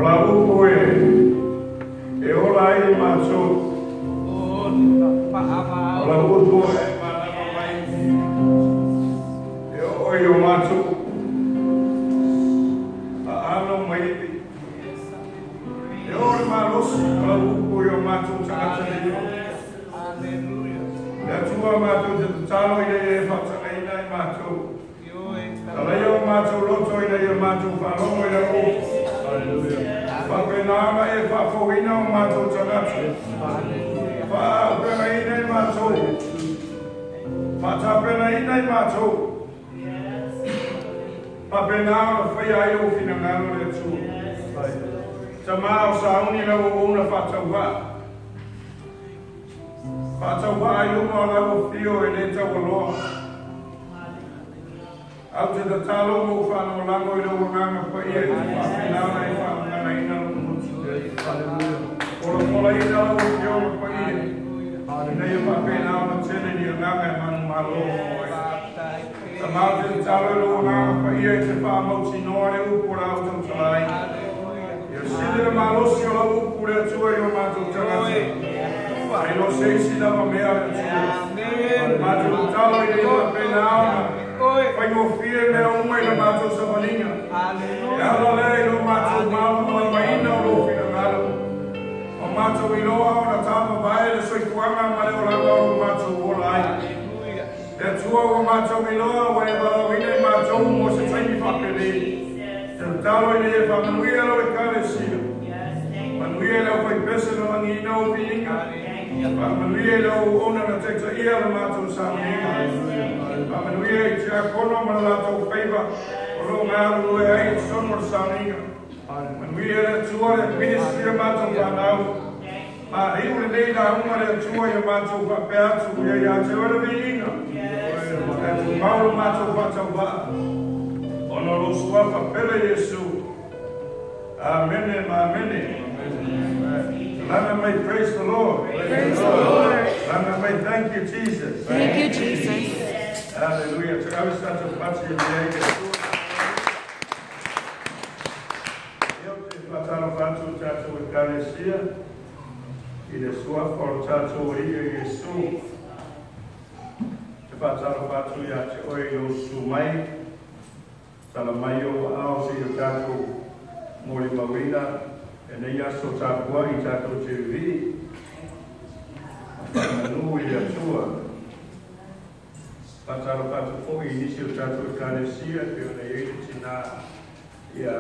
la upu e ola ai mātou. O la upu e manama mai e o i o mātou. A ano mai e o le malosi o la upu i o mātou tagata nei o. Le Atua mātou te tatalo ina ia e faatagaina i mātou. Talaia o mātou loto ina ia mātou faalogo i la upu. Faapena e faafouina o mātou tagata. Faaupegaina i mātou. Faatapenaina i mātou. Faapena ona faia ai lou finagalo le Atua. Tamā o sauni lau auauna faatauvaa. Faatauvaa i luma o lau afio e lē taualoa. Au te tatalo ma ou faalagolago i lou agaga paia e te faapena ona e faagaganaina lou motu. Polapolaina lau afioga paia ina ia faapena ona tele ni agaga e manumalo ma oe. Tamā o te tatalo i lou agaga paia e te faamautinoa le upu o la ou tautalaina. Ia sili le malosi o lau upu le Atua i o matou tagata. Ai lo se isi lava mea le Atua. Matou tatalo ina ia faapena ona faigofie mea uma i le matou savaliga. E ala lea i lo matou malamalamaina o lou finagalo. O matou iloa ona tamavae le soifuaga ma le olaga o lo matou ola ai. Le Atua ua matou iloa ua e valaauina i matou mo se taimi faapenei. Te tatalo ina ia faamanuia lau Ekalesia. Manuia i le aufaipese na lagiina ou viiga. Faamanuia i le auauna na taitaia le matou sauniga. Faamanuia i tiakono ma le latou faiva o loo galulue ai i totonu o le sauniga. Manuia le Atua le ministry o matou fanau. Faaiu lenei lauga le Atua ia matou faapea atu ia ia te oe le viiga. Le tumau lo matou faatauvaa ona o lou suafa pele Iesu. Amene ma amene. Lana mai, praise the Lord. Praise the Lord. Lana mai, thank you, Jesus. Thank you, Jesus. Hallelujah. Tagave sa te pati e mea i le Atua. Ia ou te faatalofa atu i tatou Ekalesia i le suafa o le tatou Alii o Iesu. Te faatalofa atu iā te oe i lou susu mai, tala mai ou aao seia tatou molimauina lenei aso tapuai tatou te vivii ma faamanū i le Atua. Faatalofa atu foi i nisi o tatou Ekalesia e pei ona i ai le tinā ia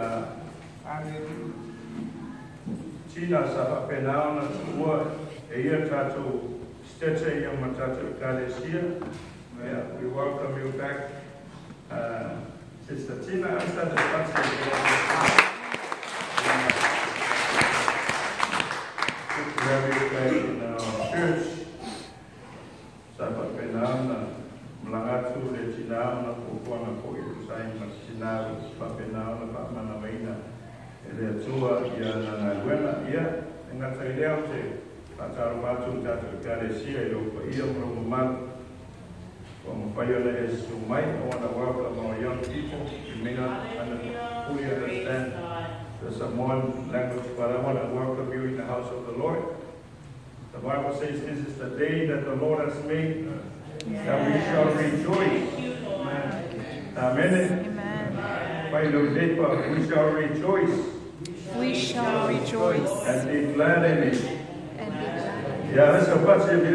Tina sa faapena ona tuua e ia tatou stete ia ma tatou Ekalesia. Yeah, we welcome you back, Sister Tina. Good to have you back in our church. Sa faapena ona malaga atu le tinā ona fuafuaga foi e tusa ai ma le tinā ua faapena ona faamanavaina e le Atua ia ana galuega. Ia, e gata i lea ou te faatalofa atu i tatou Ekalesia i lou paia ma lou mamalu ua mafai ona e susu mai. I want to welcome our young people. You may not fully understand the Samoan language, but I want to welcome you in the house of the Lord. The Bible says this is the day that the Lord has made, that we shall rejoice. Amen. Amen. By the we shall rejoice. We shall rejoice. And be glad in it. And be glad. Yeah, that's a party of the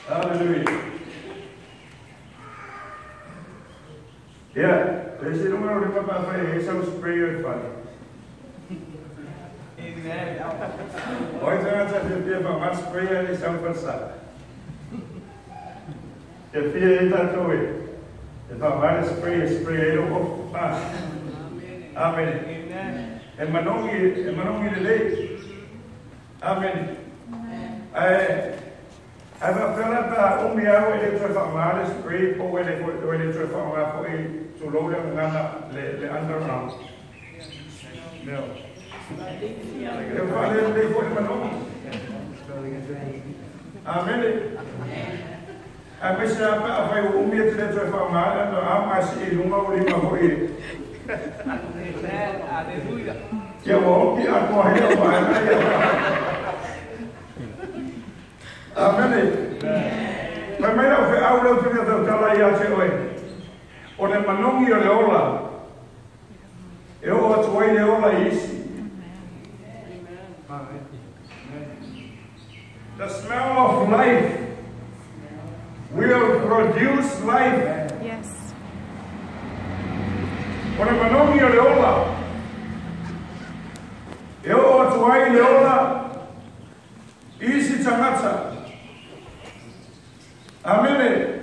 Hallelujah. Yeah, there's a number of people who say prayer fale. Amen. Oi tagata fiafia faamalo sprayer le sau falesa. Fiafia ai tatou e faamalo spray e spray ai lou ofu. Amene. E manogi e manogi lelei. Amene. Ae ae faapea la pe a umi au e le toe faaaoga le spray po ua le ua le toe faaaoga foi tulou le gagana le le underarm. No. E faalelelei foi le manogi. Amene. Ae maise a pe afai ua umi e te le toe faaaogaina na a ma e sii i luga o lima foi e. Ia ua oki atoa ai lau vaega ia. Amene. Fai mai lau feau lea ou te fia tautala ia te oe. O le manogi o le ola e oo atu ai le ola i isi. The smell of life will produce life. Yes. O le manogi o le ola e oo atu ai le ola i isi tagata. Amene.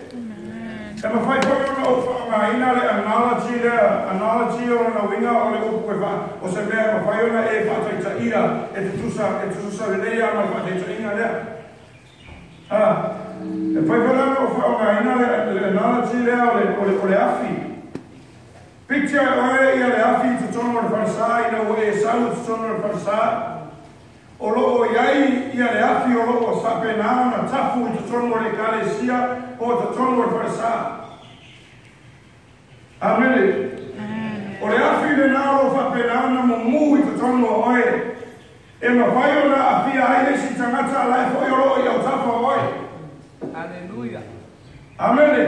E mafai foi ona ou faaaogaina le analogy lea, analogy o lona uiga o le upu e faa, o se mea e mafai ona e faataitaia e tutusa, e tutusa lelei lava ma le faataitaiga lea. A, e mafai foi la ona ou faaaogaina le, le analogy lea o le, o le, o le afi. Picture oe ia le afi i totonu o le falesa ina ua e sau i totonu o le falesa, o lo o i ai ia le afi o lo o faapena ona tafu i totonu o le ekalesia po o totonu o le falesa. Amene. O le afi lena o lo o faapena ona mumu i totonu o oe, e mafai ona aafia ai le isi tagata la e foi o lo o i autafa o oe. Amene.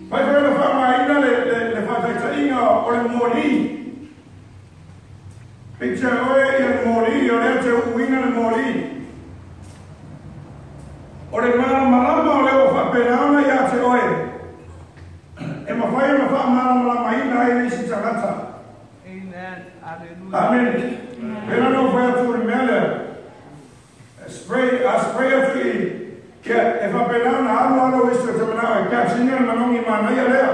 Fai foi ona faaaogaina le, le, le faataitaiga o le moli. Picture oe ia le moli, o lea te uuina le moli. O le malamalama o lea ua faapena ona ia te oe, e mafai ona faamalamalamaina ai le isi tagata. Amene. Pena na ou fai atu o le mea lea, spray, a spray atu i, ia, e faapena ona alu alu isi o te manao e catch-ina le manogi manaia lea.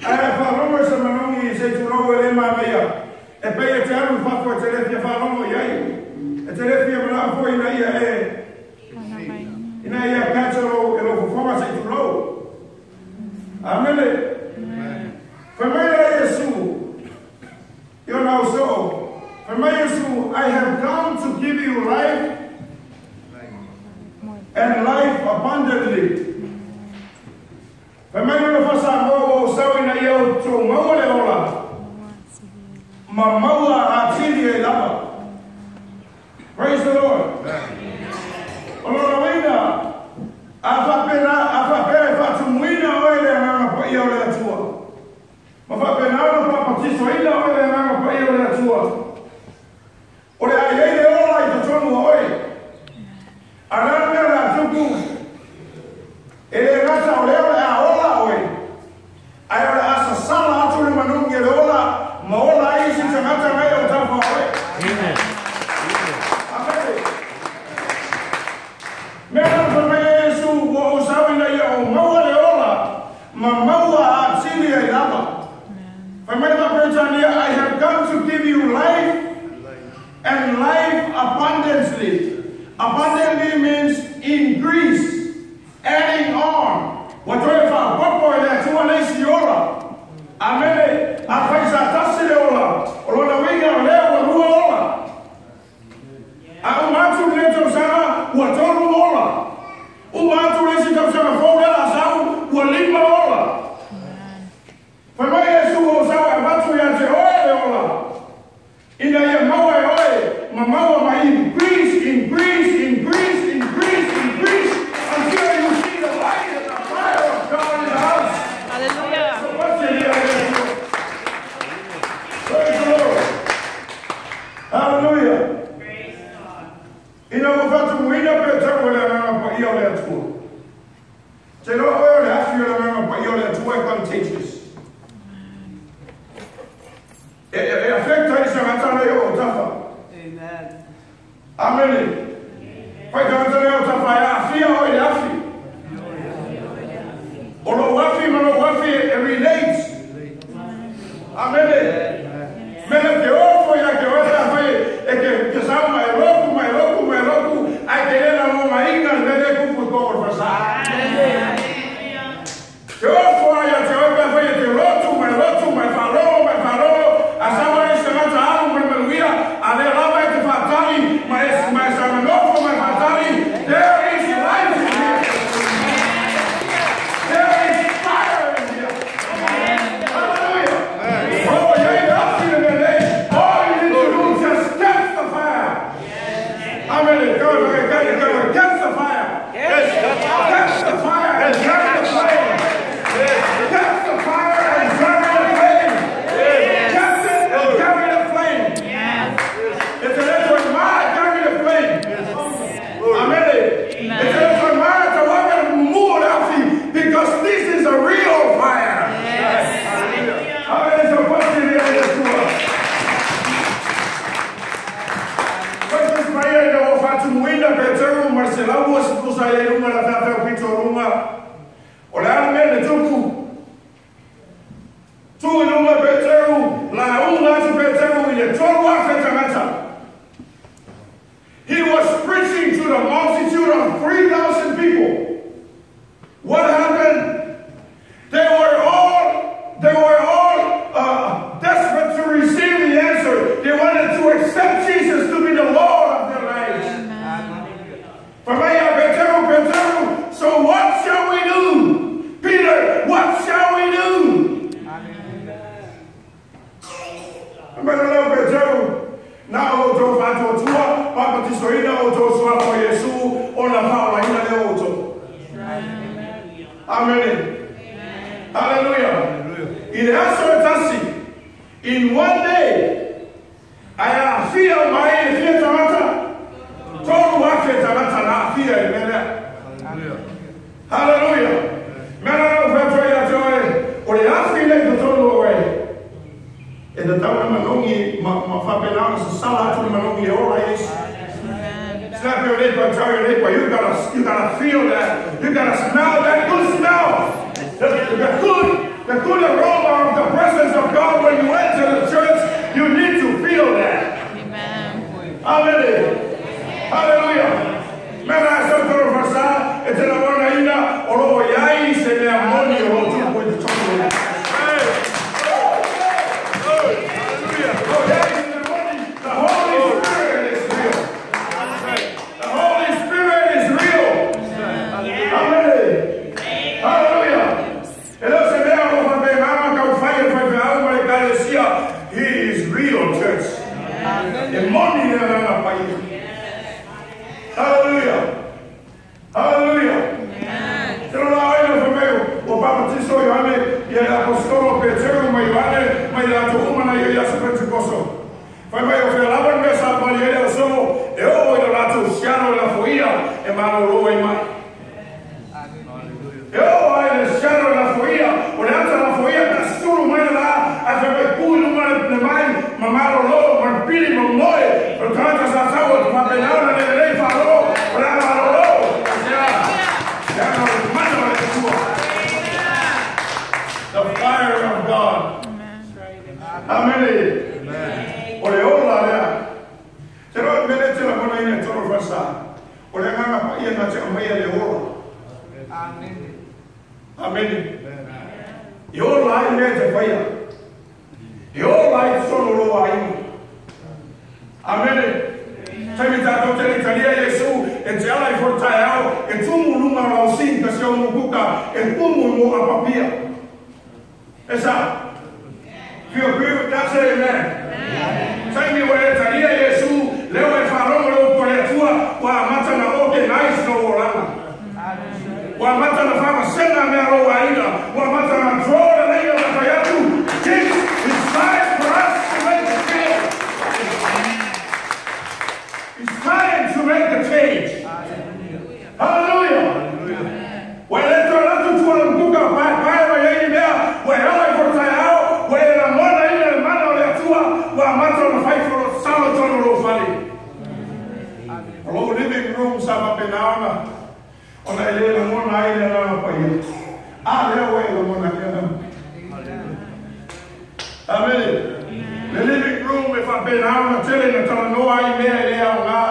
Ae a faalogo i se manogi i se itulou e le manaia, e pei e te alu i fafo e te le fia faalogo i ai. E te le fia manao foi ina ia e, ina ia catch e lou, e lou fofoga se itulou. Amene. Fai mai la Iesu i ona ausoo, fai mai Iesu, I have come to give you life and life abundantly. Fai mai lona faa-Samoa, ua ou sau ina ia outou maua le ola, ma maua atili ai lava. Praise the Lord. O lona uiga, a faapena, a faapea e faatumuina oe i le Agaga Paia o le Atua, ma faapena ona papatisoina oe i le Agaga Paia o le Atua, o le a i ai le ola i totonu o oe. A o le a le mea o le a tupu? E le gata o lea o le a ola oe, ae o le a sasala atu le manogi e le ola, ma ola ai isi tagata nai o tafa oe. Amene. Mea na fai mai e Iesu, ua ou sau ina ia ou maua le ola, ma maua atili ai lava. Fai mai le Faa-Peretania, I have come to give you life and life abundantly. Abundantly means increase, adding on. Ua toe faaopoopo e le Atua le isi ola. Amene. Afai sa tasi le ola, o lona uiga o lea ua lua ola. A uma atu lenei tausaga, ua tolu ola. Uma atu le isi tausaga fou lea la sau, ua lima ola. Fai mai Iesu, ua ou sau e avatu ia te oe le ola, ina ia maua e oe ma maua ma increase, increase, increase, increase, increase, until you see the light and the fire of God in the house. Hallelujah. Praise the Lord. Hallelujah. Ina ua faatumuina pe tau o le Agaga Paia o le Atua. Te iloa oe o le afi o le Agaga Paia o le Atua e contagious. E, e, e affect ai se tagata lea o tafa. Amene. Fai tagata lea o tafa e aafia oe i le afi. O lou afi ma lou afi e relate. Amene. Mea te ofo ia te oe pe afai e ke, ke sau ma e loku, ma e loku, ma e loku, ae te le na mogaina le mea lea e kupu i koo o le falesa. Te ofo ai ia te oe pe afai Hallelujah. I le aso e tasi, in one day, ai a fia mai e fia tagata, 3,000 tagata na afia i mea lea. Hallelujah. Mea la lau whatua ia te oe, o le afi lei totonu o oe, e te tauna manongi, ma whapena ona sasala atu le manongi e ora Yesu. Slap your neighbor and tell your neighbor, you gotta feel that. You gotta smell that good smell. The good aroma of the presence of God when you enter the church, you need to feel that. Amen. Amen. Hallelujah. Mena sa toro fasa, e te la wana ina, o lo iai se mea moni o lo tupu i te tonu. Hallelujah. The Holy Spirit is real. The Holy Spirit is real. Amen. Hallelujah. E lo se mea o lo whape mama kau whai e whai whai ma le kalesia. He is real, church. E moni le nana pai. Hallelujah. Hallelujah. Te rola aina whameu, o Bapatiso Ioane, ia le apostolo Peteru mai Ioane, mai la tō umana ia Iasu Pentekoso. Whai mai o whia lawan mea sa pali ele o somo, e o i la lātou siano i la foia, e malo roa i mai. E o ai le siano i la foia, o le ata la foia, ka suru mai la, a whai mai kui luma le mai, ma malo roa, ma pili ma moe, o tangata sa tau o te papenauna le lei wharo, o le malo roa. The fire of God. Amen. Amen. O le ola lea. Te roa mele te la mona ina toro whasa. O le nganga pa ia ngā te amaya le ola. Amen. Amen. I ola ai mea te whaia. I ola ai sono roa ai. Amen. Taimi tātou te ritaria Yesu, e te ala i fortae au, e tumu lunga o lau sing ka se o mukuka, e kumu mo apapia. Esa. If you agree with that, say amen. Taimi wa e taria Yesu, leo e wharongo leo po le atua, wa amata na organize no oranga. Wa amata na whamasena mea roa aina, wa amata na draw le leina na whaiatu. It's time for us to make a change. It's time to make a change. Hallelujah. Wa le tō tua mkuka, pai wa yaini mea, wa hela i fortae au, wa e la mona ina le mana o le atua, wa amata na whaiforo salo tono ro whale. O lo living room sa mapenaona, ona e le la mona ai le lana paia. A lea wa e la mona i le lana. Amen. Le living room e whapenaona tele na talanoa ai mea e lea o ngā.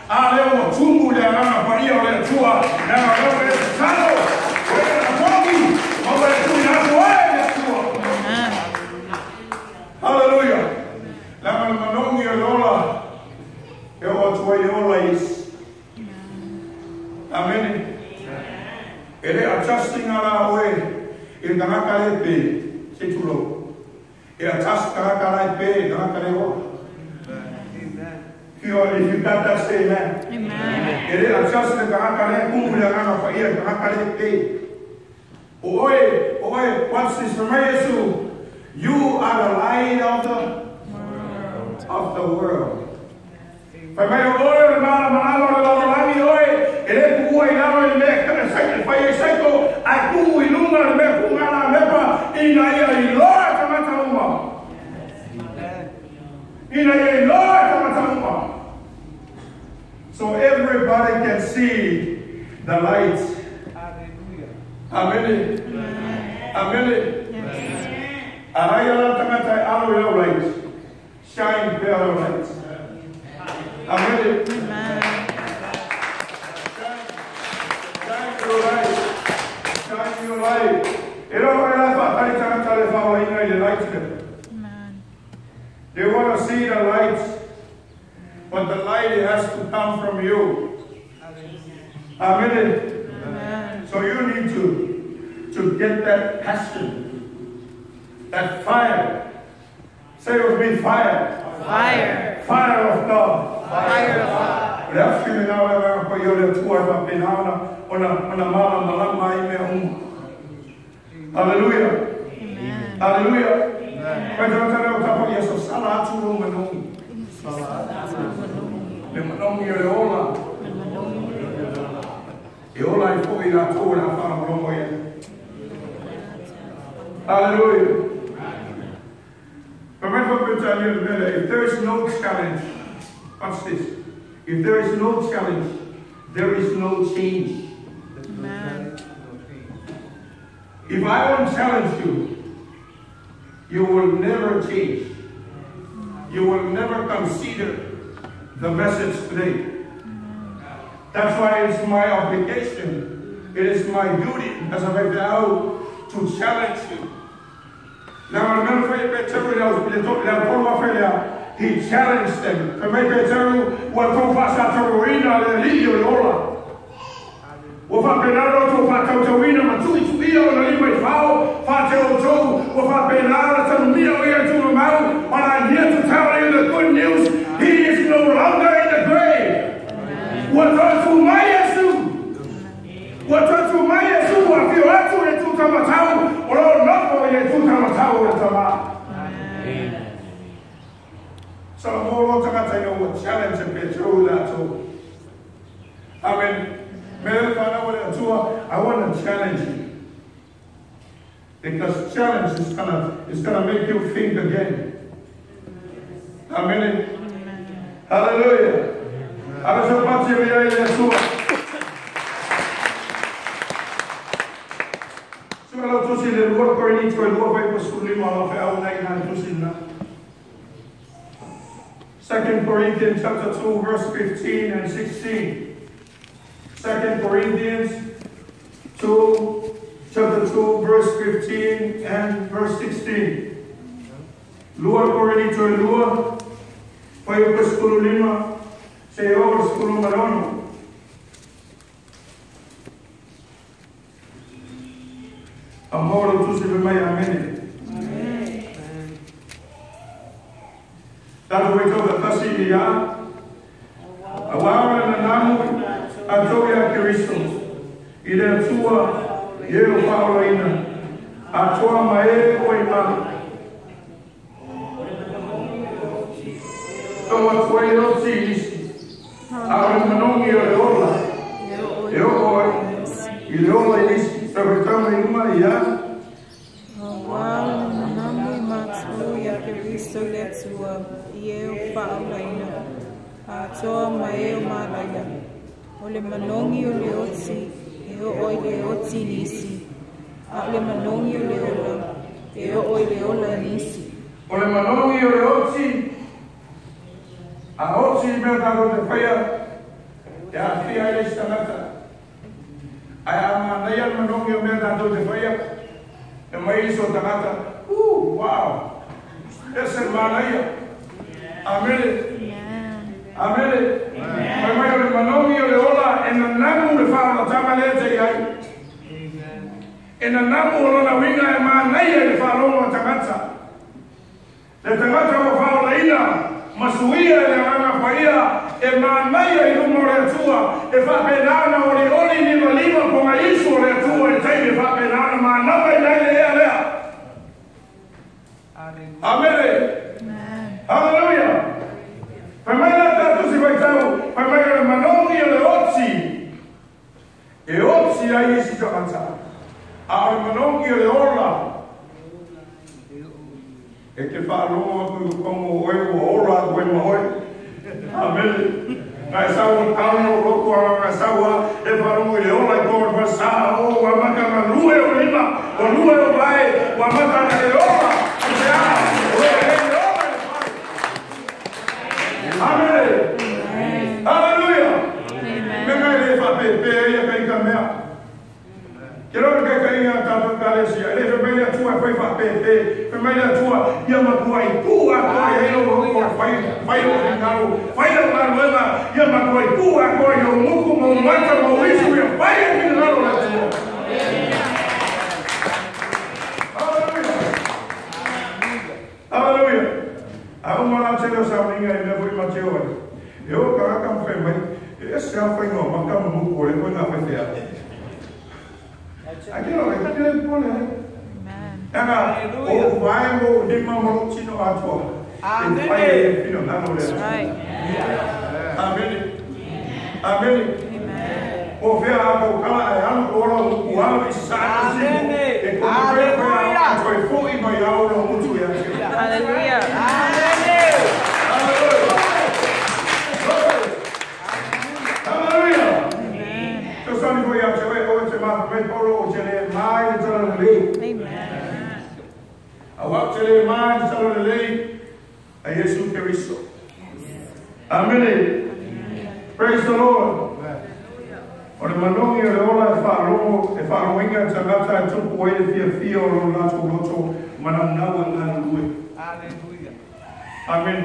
A lea wa tumu le anganga paia o le atua, nanga leo e te talo, o e na togi, o e tui atu ai le atua. Hallelujah. Lama na manongi o lola, e o atua i ola is. Amen. E le adjusting ala oe, e ngaka le pe, se tulo. E adjust ngaka le pe, ngaka le ola. If you got that, say amen. Amen. E le adjust ngaka le kumbu le ngaka pa ia, ngaka le pe. Oe, oe, what's this from Yesu? You are the light of the world. Of the world. Fai mai o oe, o mala malalo le lalo oe, e le puua i lalo i mea kana saiko, fai e saiko, ai kuu i lunga le mea kuu ngala mepa, ina ia i loa ka mata uma. Ina ia i loa ka mata uma. So everybody can see the light. Amen. Amen. Yes. Araya la tangata e alo i lau light. Shine pale light. Amen. Amen. Shine your light. Shine your light. E lo e la whaatari tangata le whaola ina i le light. Amen. They want to see the light, but the light has to come from you. Amen. Amen. So you need to get that passion, that fire. Say with me, fire. Fire. Fire of God. Fire of God. Le afili na wala na pa yo le tua pa penaona ona ona mala malama i mea umu. Hallelujah. Hallelujah. Le manongi o le ola. E ola i fo i la tō la whana malomo ia. Hallelujah. If there is no challenge, watch this. If there is no challenge, there is no change. Amen. If I won't challenge you, you will never change. You will never consider the message today. That's why it's my obligation. It is my duty as a faithful to challenge you. Now remember, he challenged them. But I'm here to tell you the good news. He is no longer in the grave. Amen. I want to challenge you. Because challenge is gonna make you think again. Amen. Hallelujah. 2 Corinthians chapter 2, verse 15 and 16. 2 Corinthians 2, chapter 2, verse 15 and verse 16. Lua Corinto lua, foi o versículo lima, Senhor, versículo manono. Amor, tu se mai amene. Tatu wei tau tasi ia, awara na namu a tau ia Keristo, i le atua i e o whaolaina, a toa mae o i mana. Tau atua i roti i isi, a o manongi o le ola, e o oe, i le ola i isi, tau e tau mai uma ia. Awara na namu i mātou ia Keristo le atua. A toa mai o malaia. O le manongi o le oti, e o oi le oti nisi. A le manongi o le ola, e o oi le ola nisi. O le manongi o le oti, a oti mea tātou te whaia, e a whia i le tangata. Ai a manaia le manongi o mea tātou te whaia, e mai iso tangata, wow, ese manaia. Amen. Amen. Mai mai o le manongi o le ola e nanamu le whaolatanga le te iai. E nanamu o lona winga e manaia le whalongo a tangata. Le tangata o whaolaina, masuia e le anganga paia, e manaia i lumo le atua, e whapenana o le oli lima lima ponga isu o le atua e taime whapenana manawa i lai le ea lea. Amen. Hallelujah. Pai mai la tātou si waitau, pai mai o le manongi o le oti. E oti ai isi tangata. A o le manongi o le ola. E te whaalongo aku i kongo oe ua ola aku e mahoe. Amen. Ngai sau o taono o loko a ngai sau a e whaalongo i le ola i kongo o sa o ua maka nga lue o lima, o lue o vae, ua maka nga le ola. O te a, o e le ola. Amen. Hallelujah. Amen. Me le fa pe pe ia kai ka mea. Ke ro kai kai ia tātou kalesia. Le fa mai atua fai fa pe pe. Fa mai atua ia matua i tu a koe e lo ko fai fai o ngalo. Fai o ngalo ia matua i tu a koe o muku mo mata mo isu ia fai o ngalo la tua. Hallelujah. Hallelujah. A uma lá te leo sauninga e mea foi mateo ai. E o karaka mwhai mai, e se a whai ngā maka muku o le koe ngā whai whea. A ke rau, e kati le pole ai. Amen. Anga o vai mo ni ma mo tino atua. Amen. That's right. Amen. Amen. O fea a kau kala e alu ola u alu i sa i simu. E ko te pea pea a toe fui mai au lo mutu ia te. Hallelujah. Amen. Hallelujah. Tosani fo ia te oe o te maha mai paulo o te le mai le tala lelei. Amen. A wau te le mai le tala lelei a Yesu Keriso. Amen. Praise the Lord. O le manogi o le ola e whaalogo, e whaaloinga e tangata e tupu ai le fia fia o lo lato loto manaunau e ngālue. Hallelujah. Amen.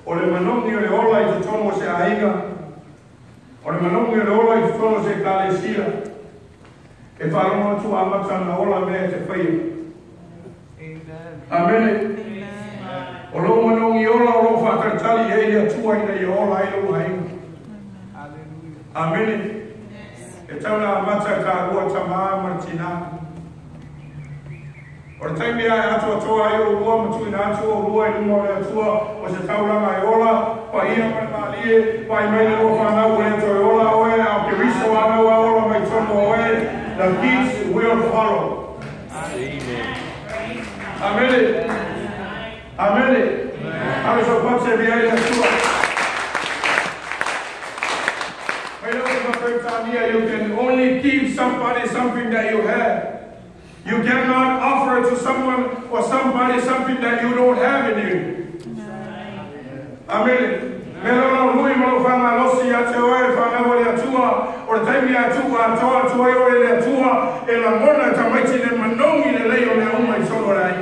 O le manogi o le ola i te tono o se aiga. O le manogi o le ola i te tono o se kalesia. E whaalogo atu a mata na ola mea te whaia. Amen. Amen. O lo manogi ola o lo whakatali e ia tua ina i ola e lo aiga. Hallelujah. Amen. E tauna mata ka ua tamā ma tina. O le taimi ai atua toa ai o lua matuina atu o lua i luma o le atua o se taulanga e ola, pa ia ma le malie, pa i mai le lua whanau o le toe ola oe, au ke riso anau a ola mai tono oe, the peace will follow. Amen. Amen. Amen. Amen. So patse via i le atua. You can only give somebody something that you have. You cannot offer to someone or somebody something that you don't have in you. Amen. Melo no lui mo whanga losi a te oe whanga o le atua o le taimi atua atoa atua o le atua e la mona tamaiti le manongi le lei o mea uma i tono le ai.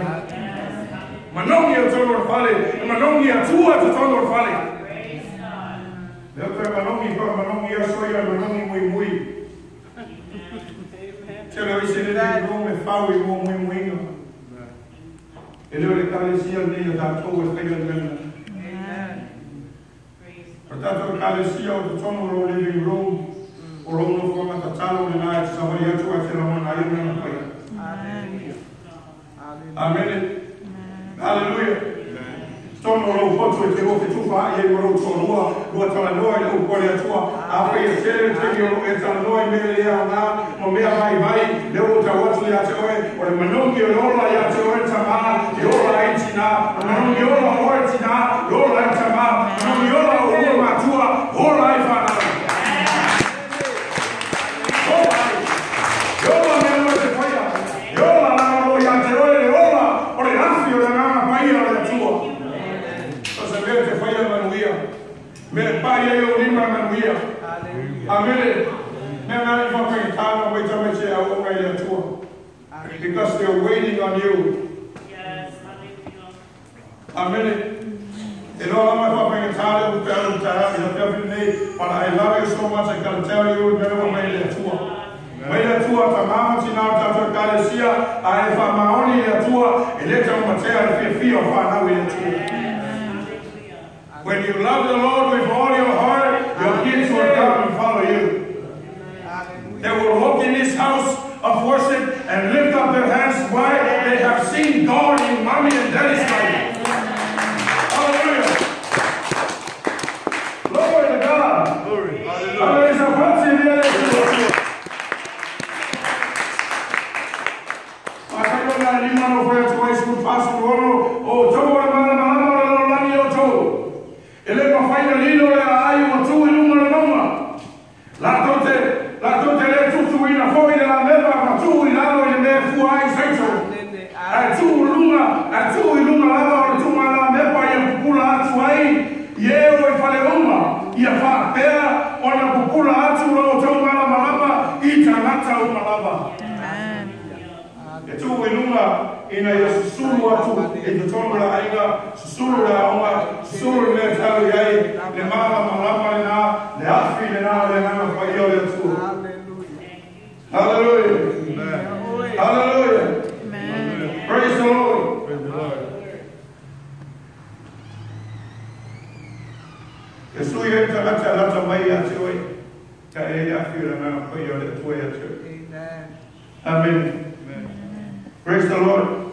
Manongi o tono le fale, e manongi atua te tono le fale. Leo toe manongi pa manongi a soia manongi mui mui. Te leo isi le le me whau i mō mui muinga. E leo le kalesia nei o tātou e whaia mena. O tātou kalesia o te tono o living room o lo no whanga tatalo le nai te sawari atu a te ramana ai mena whaia. Amen. Hallelujah. Tono lo fotu e te ofe tufa ai e moro tō lua talanoa i le upo le atua. A whai e tere te o e talanoa i mea lea ngā mo mea mai vai le o tau atu ia te oe o le manongi o le ola ia te oe tamā e ola e tina o manongi ola oe tina e ola e tamā manongi ola o ua matua ola e whanau. Ola e e ola mea oe te whaia e ola la o ia te oe le ola o le afi o le nganga paia o le atua. O se mea te whaia manuia. Me pai ai o lima manuia. Amen. Mea ngā i whakaitana mai tamai te au o ngai le atua. Because they're waiting on you. Amen. E loa lama whakaitana o te alu te alu te alu nei, but I love you so much I can tell you mea wa mai le atua. Mai le atua ta mama tina o tātou kalesia a e whamaoni le atua e le tau matea le fia fia o whanau i le atua. When you love the Lord with all your heart, your kids will come and follow you. They will walk in this house of worship and lift up their hands. Why? They have seen God in mommy and daddy's life. Hallelujah. Glory to God. Glory. Hallelujah. La te le tutu ina foi le la meva ma tu i lalo i le mea fua ai saito. A tu i lunga lava o le tunga la mepa ia pupula atu ai i e o i fale uma ia whaapea o na pupula atu lo tau mala malama i tangata uma lava. E tu i lunga ina ia susulu atu e te tono la aiga, susulu la aonga, susulu le mea talo i ai, le mala malama le nā, le afi le nā, le nanga whaia o le atua. Hallelujah. Hallelujah. Amen. Praise the Lord. Praise the Lord. E sui e tangata lata mai ia te oe, ka e ia whira ngā whaia o le atua ia te oe. Amen. Amen. Praise the Lord.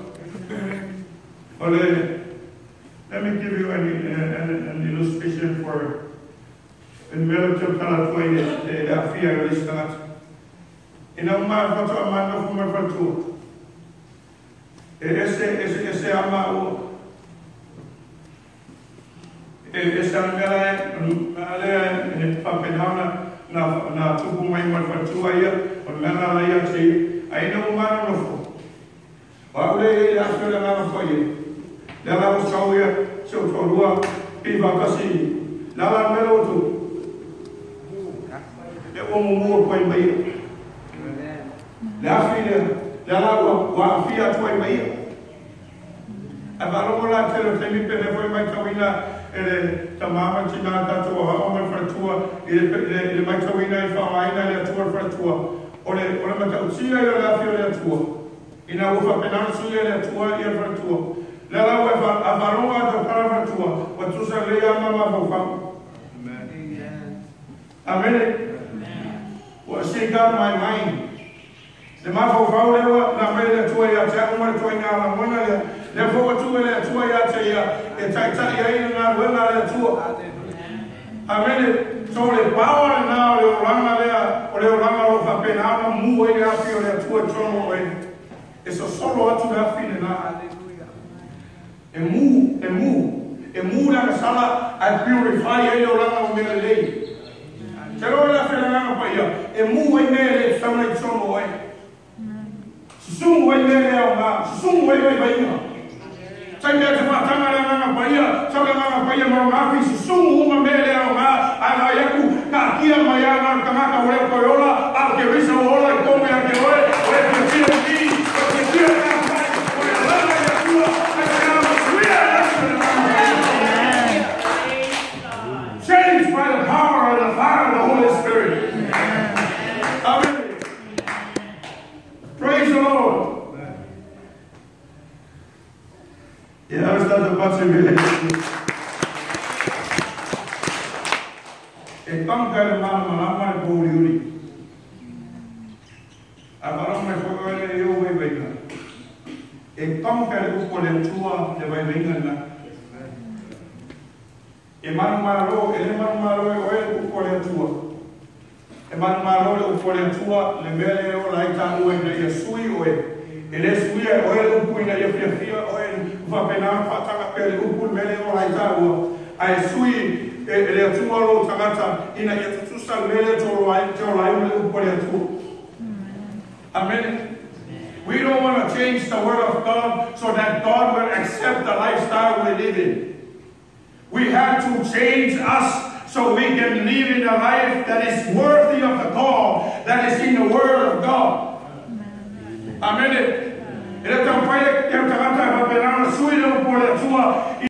Ole, let me give you an illustration for in mele te tala toi le afia le istangata. Ina uma fato amana fu mai fatu. E ese ese ese ama o e ese mela ale e papenauna na tupu mai mai fatu ia o mela la ia te ai no uma no fo. Wa ule e afia le ngana fo ye. Le la o sau ia se o tolua pi vakasi la la mela o tu. Le o mo ko mai. Le afia le la wa afia toi mai. A valo la te lo temi pe le foi mai tawina ele tamama tina ta to ha o mai fatua ele mai tawina i fa aina le tua fatua. Ole ole ma ta usia le afia le tua. Ina o fa penal suia le tua ia fatua. Le la wa fa a valo ta para fatua. Wa tu sa le ama ma fa. Amen. Amen. Wa shake out my mind. Le mafau lewa na mai le tua ia te uma le tua ina la mona le le fo tua le tua ia te ia e tai tai ia ina wena le tua. Amen. So le power na le oranga le o le oranga lo fa pena na mu e le afi o le tua chono e. E so solo atu le afi le na. Hallelujah. E mu e mu e mu la sala I purify e le oranga o me le. Te lo la fe la pa ia e mu e me le sa na chono e. Susungu ai mele au ngā, susungu ai mai vainga. Tai mea te whaatanga le nganga paia, tau le nganga paia maro ngā susungu uma mele au ngā, a ngā iaku, ka kia mai a ngā tangata o leo koe ola, a ke risa o ola i kome a ke oe, oe ke tia ki, oe ke tia ngā pai, oe alanga ia tua, ai te ama suia e asu le nganga paia. Changed by the power and the fire of the Holy Spirit. Amen. Praise the Lord. Yeah, I was not the button. E tanga le mana malama le pōri uri. A varama e whakaele e o waiwainga. E tanga le upo le tua le waiwainga na. E manu malo, e le manu malo e oe le upo le tua. E manu malo le upo le tua le mele o la ita ue na ia sui oe. E le sui e oe le upu ina ia fia fia oe whapena whatanga pe le upu mele o la ita ua. A e sui e le atua lo tangata ina ia tutusa mele te o lai le upu le atua. Amen. We don't want to change the word of God so that God will accept the lifestyle we live in. We have to change us so we can live in a life that is worthy of the call that is in the word of God. Amen. Amen.